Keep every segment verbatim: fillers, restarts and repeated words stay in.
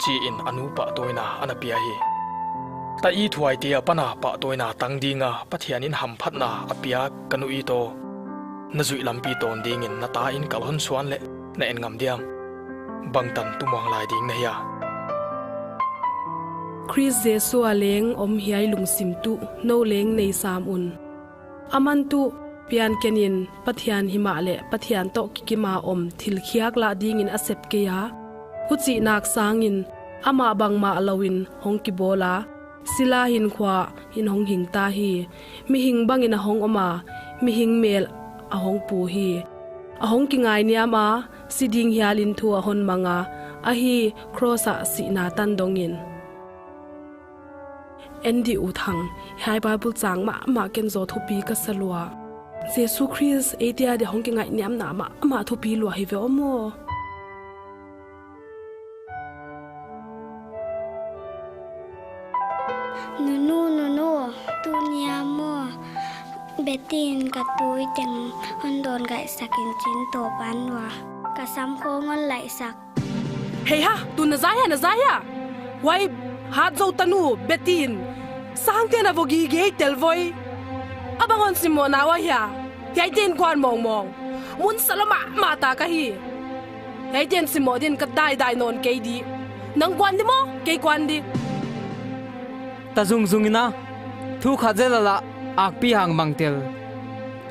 ci-in a nu pahtawina a na pia hi. Ta ithuaite a pana pahtawina tang dinga Pathian in hamphatna a pia ka nu it aw, na zuih lampi tawn dingin na ta in kalhon suan leh na en ngam diam? Bangtan tumuang lai ding na hia? Khrist Jesu a leng om hiai lungsim tuh no leng nei sam un. Aman tuh piankenin Pathian himah leh Pathian tawh kikima om thilkhiak lah dingin a sep kei a, hucih nak sangin amah bangmah loin hong kibawl a, sila hinkhua in hong hingta hi. Mihing bangin a hong om a, mihing mel a hong pu hi. A hong kingainiam a, si ding hialin thu a hon mang a, ahi cross ah sihna tan dongin. En dih U Thang, hiai Bible chang mahmah ken zaw thupi ka sa lua. Jesu Khrist eite a dia hong kingaihniamna mahmah thupi lua hi ve aw maw. Nunu, nunu, tunia maw, Betty in ka tui teng hon dawn gaihsak in cin tawp an lua. Ka sam khawng hon laihsak. Hei ha, tu na zai ha, na zai ha. Huai hat zo tanu Betty in sangte na vok gige tel voi. A bang hon simmawhna uh hia? Hiaite in kuan mawngmawng. Mun sa lua mahmah ta ka hi. Hiaite in simmawh din ka daidai nawn kei di. Nang kuan di maw, kei kuan di. Ta zungzung ina thu khat zela lah akpi hang mangtel.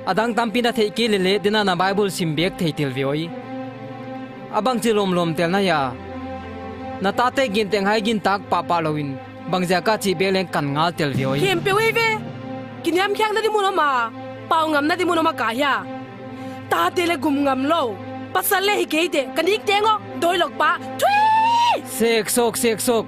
A dang tampi na theih kei lele dena na Bible sim bek thei tel ve oi. A bangci lawmlawm tel na hia? Na tate ginteng hai gintak pahpah loin bangziaka cih bek leng kan ngal tel ve oi. Khempeuh ei ve. Kiniamkhiakna di mun om a, pau ngamna di mun om a ka hia? Tate le gum ngam lo, pasal le hi kei teh, ka nik teng aw, dawilok pa. Thui! Seksok, seksok.